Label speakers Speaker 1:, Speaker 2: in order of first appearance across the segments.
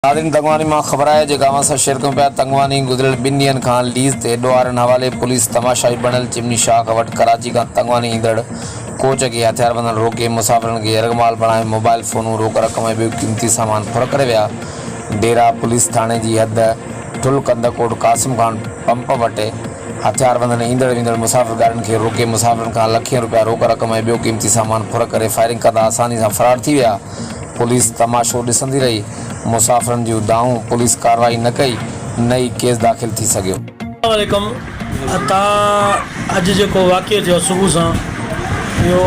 Speaker 1: ناظرين تنگواني مان خبر آهي جيڪا اوهان سان شيئر ڪيون پيا تنگواني گذريل ٻن ڏينهن کان ليز تي ڏوهارين حوالي پوليس تماشائي بڻيل چمني شاخ وٽ ڪراچي کان تنگواني ايندڙ ڪوچ کي هٿياربندن روڪي مسافرن کي يرغمال بڻائي موبائل فونون روڪ رقم ۽ ٻيو قيمتي سامان ڦر ڪري ويا ڊيرا پوليس ٿاڻي جي حد ٺل ڪنڌڪوٽ قاسم خان پمپ وٽ هٿياربندن ايندڙ ويندڙ مسافر گاڏين کي روڪي مسافرن کان لکين روپيا روڪ رقم ۽ ٻيو قيمتي سامان ڦر ڪري فائرنگ ڪندا آساني سان فرار ٿي ويا. پوليس تماشو ڏسندي رهي، مسافرن جون دانهون، پوليس ڪارروائي نه ڪئي، نه ئي ڪيس داخل ٿي سگهيو.
Speaker 2: السلام عليڪم اتان اڄ جيڪو واقعو ٿيو آهي صبح سان اهو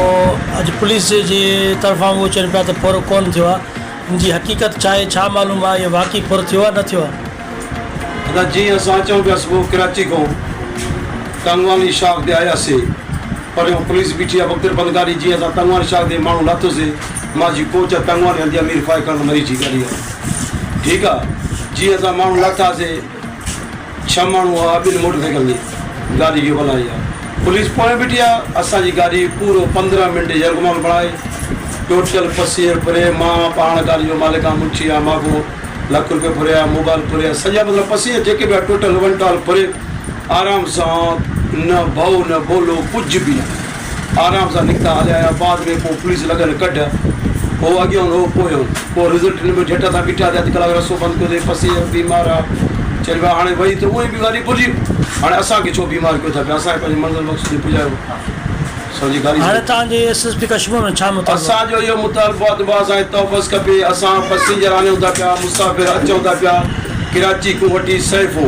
Speaker 2: اڄ پوليس جي طرفان اهو چون پيا ته ڦر ڪونه ٿيو آهي ان جي حقيقت ڇا آهي ڇا معلوم آهي اهو واقعي ڦر ٿيو آهي نه ٿيو آهي.
Speaker 3: ادا جيئن اسان اچون پيا صبح ڪراچي کان ٽانگوالي شاخ تي آياسي پريون پوليس بيٺي آ بڪتر بند گاڏي جيئن اسان ٽانگوالي شاخ تي ماڻهو لاٿوسي مانجي ڪوچ آ ٽانگوالي هلندي آ مير فائق خان مري جي گاڏي آ ٺيڪ آ جيئن اسان ماڻهو لاٿاسي ڇهه ماڻهو هئا ٻن موٽر سائيڪل تي گاڏي کي ولائي آ پوليس پويان بيٺي آ اسان جي گاڏي پورو 15 منٽ يرغمال بڻائي ٽوٽل پسير پري مان پاڻ گاڏي جو مالڪ آ منشي آ مان کان لک روپيه ڦريا، موبائل ڦريا، سڄا مطلب پسينجر جيڪي به آ ٽوٽل ون ٽال ڦري آرام سان نه ڀؤ نه ڀولو ڪجهه به نه آرام سان نڪتا هليا آيا بعد ۾ پوء پوليس لڳل ڪڍ هو اڳيون هو پويون پوء رزلٽ نه مليو جهٽ اسان بيٺا سي اڌ ڪلاڪ رستو بند ڪيو اٿئي پسينجر بيمار آ چئي پيا هاڻي وئي ته اونئي به گاڏي ڦرجي هاڻي اسان کي ڇو بيمار ڪيو ٿا پيا اسان کي پنهنجي منزل مقصود تي پڄايو.
Speaker 2: هاڻي توهان جي ايس ايس پي ڪشمور ۾ ڇا مطالبو آهي؟
Speaker 3: اسان جو اهو مطالبو آهي ته ڀاء اسان کي تحفظ کپي، اسان پسينجر آڻيون ٿا پيا، مسافر اچون ٿا پيا، ڪراچي کان وٺي سيفو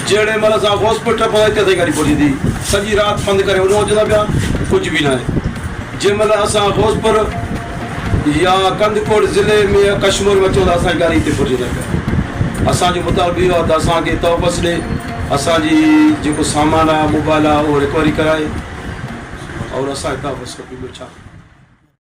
Speaker 3: جهڙي مهل اسان غوثپور ٽپندا اتي اسان جي گاڏي پهچي ٿي، سڄي رات پنڌ ڪري هوڏانهن اچون ٿا پيا، ڪجهه به ناهي، جنهن مهل اسان غوثپور يا ڪنڌڪوٽ ضلعي ۾ يا ڪشمور ۾ اچون ٿا اسان جي گاڏي اتي پهچي ٿا پيا، اسان جو مطالبو اهو آهي ته اسان کي تحفظ ڏي، اسان جي جيڪو سامان آهي موبائل آهي اهو رڪوري ڪرائي. اور اسان هتان بس ڪپي ٻيو ڇا.